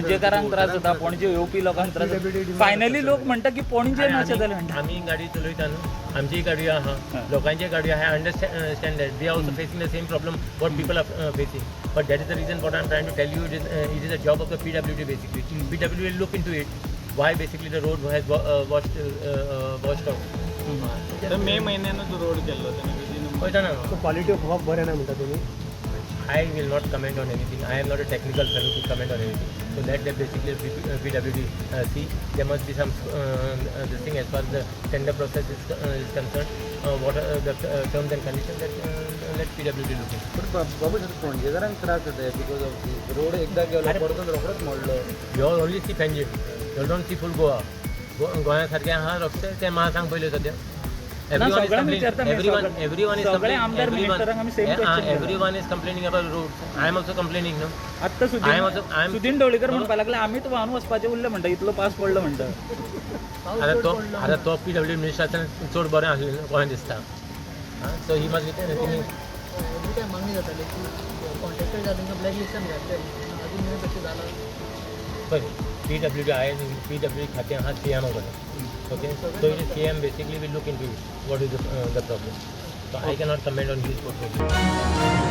पणजेकारांक त्रास जाता, पणजे येवपी लोकांक त्रास जाता. फायनली लोक म्हणटा की पणजे अशें जालें म्हणटा. आमी गाडी चलयता न्हू, आमची गाडी आहा, लोकांची गाडी आहा. I understand that we are also facing the same problem what people are facing, but that is the reason what I am trying to tell you. It is a job of the PWD basically. PWD will look into it, why basically the road has washed out. तर मे म्हयन्यानूच road केल्लो तेन्ना बेगीन. पळयता ना. So quality of work बरें ना म्हणटा तुमी? I will not comment on anything. I am not a technical fellow to comment on anything. So let that basically PWD see. There must be some this thing as far as the tender process is concerned. What are the terms and conditions that let PWD look into. पण बाबू, पणजेकारांक त्रास जाता because of this road. एकदा गेलो, परतून रोखडोच मोडलो. You all only see Panjim. You all don't see full Goa. गोंया सारखे आहा रस्ते ते म्हाका सांग पयले सद्या. सगळ्यांक विचारता मी, एवरीवन is सगळे आमदार मिनिस्टरांक आमी same question केला. Everyone is complaining about road. I am also complaining, no? आत्ता I am also- I Sudin am- Sudin Dhavalikar म्हणपाक लागले, आमीच व्हांवन वचपाचें उरलें म्हणटा, इतलो पावस पडलो म्हणटा. आता तो पीडब्ल्यू मिनिस्टर आसतना चड बरें आसलें गोंय दिसता. So he must be thinking. Every time मागणी जाताली की कॉन्ट्रॅक्टर जाय तांकां ब्लॅक लिस्टान घातले, अजून मेरेन तशें जालां? पळय, पीडब्ल्यू डी I PW खातें आहा सी एमा कडेन. Okay, so it is CM basically will look into it, what is the problem. So I cannot comment on his portfolio.